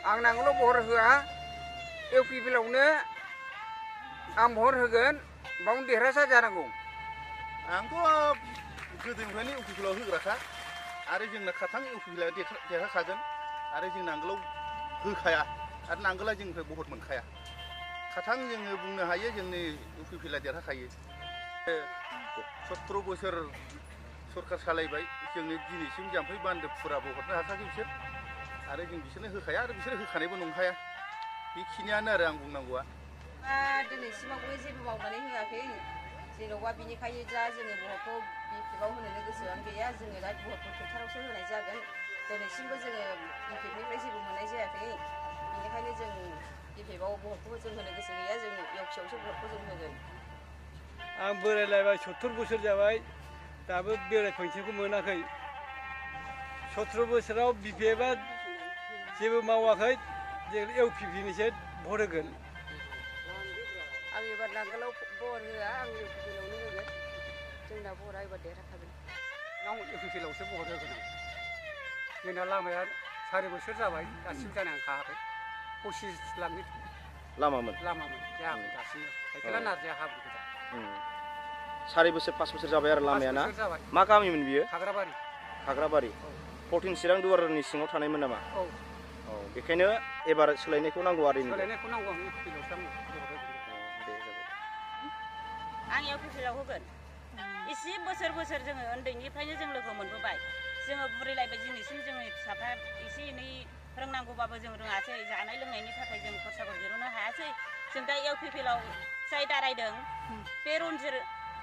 आं नांगोलाव बहर होआ इउपिपिएलआवनो आं बहर होगोन बावनो देरहासार जानांगौ आंथ' गोदोनिफ्रायनो इउपिपिएलआव होग्राखा आरो जोंना खाथां इउपिपिएलआ देरहाखागोन आरो जों नांगोलाव होखाया आरो नांगोला जोंनिफ्राय भट मोनखाया खाथां जोङो बुंनो हायो जोंनि इउपिपिएलआ देरहाखायो 17 बोसोर सरकार सालायबाय जोंनो दिनैसिम जाम्फै बान्दो फुराबो हरनो हाखायाखै बिसोर आरो जों बिसोरनो होखाया आरो बिसोर होखानायबो नंखाया बेखिनियानो आरो आं बुंनांगौआ दिनैसिमावबो जेबो मावनानै होआखै जेन'बा बिनिखायनो दा जोङो भटखौ बिपिएफआव होनोनो गोसोआनो गैया जोङो दा भटखौ फोथारावसो होनाय जागोन दिनैसिमबो जोङो बिपिएफनिफ्राय जेबो मोननाय जायाखै बेनिखायनो जों बिपिएफआव भटखौ जों होनो गोसो गैया जों इउपिआवसो भटखौ जों होगोन आं बोरायलायबाय 70 बोसोर जाबाय दाबो बेराय पेन्सनखौ मोनाखै 17 बोसोराव बिपिएफआ जेबो मावाखै इउपिपिनिसो भट होगोन आं एबार नांगोलाव बहर होआ आं इउपिपिएलआवनो होगोन जोंना बहरा एबार देरहाखागोन आं इउपिपिएलआवसो बहर होगोन जोंना लामाया 4 बोसोर जाबाय दासिम जानो हायाखै 25 लाखनि लामामोन जायाखै दासिम साइकेला नारजाया हाब्रु गोजा 4 बोसोर 5 बोसोर जाबाय आरो लामाया ना मा गामिमोन बियो खाग्राबारि 14 चिरां दुवारनि सिङाव थानायमोन नामा औ बेखायनो एबार सोलायनायखौ नांगौ आरो सोलायनायखौ नांगौ आं इउपिपिएलआवसो आं इउपिपिएलआव होगोन एसे बोसोर जोङो उन्दैनिफ्रायनो जों लोगो मोनबोबाय जोङो बुरैलायबाय दिनैसिम जोंनि फिसाफ्रा एसे एनै रोंनांगौबाबो जों रोङासै जानाय लोंनायनि थाखाय जों खरसाखौ दिरुननो हायासै जों दा इउपिपिएलआव जाय दारायदों बे रन्जित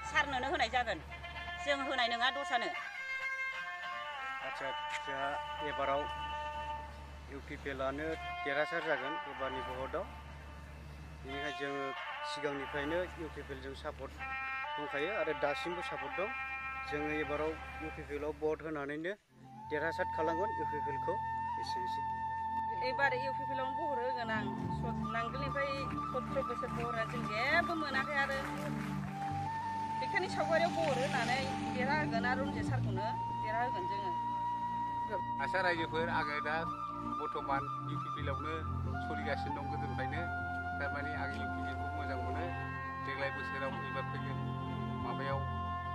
सारनोनो होनाय जागोन जों होनाय नङा दस्रानो आच्छा जोंहा एबाराव इउपिपिएलआनो देरहासार जागोन एबारनि भटआव बेनिखायनो जोङो सिगांनिफ्रायनो इउपिपिएलजों सापर्ट दंखायो आरो दासिमबो सापर्ट दं जोङो एबाराव इउपिपिएलआव भट होनानैनो देरहासार खालामगोन इउपिपिएलखौ एसेनोसै एबार इउपिपिएलआवनो बहर होगोन आं नांगोलनिफ्राय 17 बोसोर बहरा जों जेबो मोनाखै आरो बेखायनो सावगारियाव बहर होनानै देरहाहोगोन आरो रन्जित सारखौनो देरहाहोगोन जोङो आसा रायजोफोर आङो दा बर्थमान इउपिपिएलआवनो सोलिगासिनो दं गोदोनिफ्रायनो थारमाने आं इउपिपिएलखौ मोजां मोनो देग्लाय बोसोराव एबार फैगोन माबायाव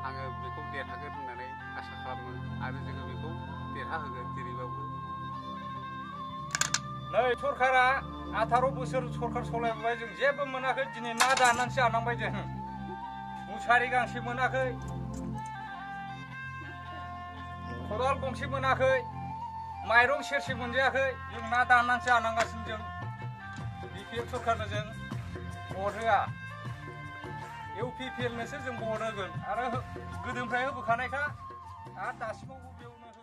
आङो बेखौ देरहागोन होननानै आसा खालामो आरो जोङो बेखौ देरहाहोगोन जेरैबाबो नै सरकारा 18 बोसोर सरकार सालायबाय जों जेबो मोनाखै दिनै ना दाननानैसो जानांबाय जों मुसारि गांसे मोनाखै खदाल गंसे मोनाखै माइरं सेरसे मोनजायाखै जों ना दाननानैसो जानांगासिनो जों बिपिएफ सरकारनो जों भट होआ इउपिपिएलनोसो जों भट होगोन आरो गोदोनिफ्राय होबोखानायखा आरो दासिमावबो बेयावनो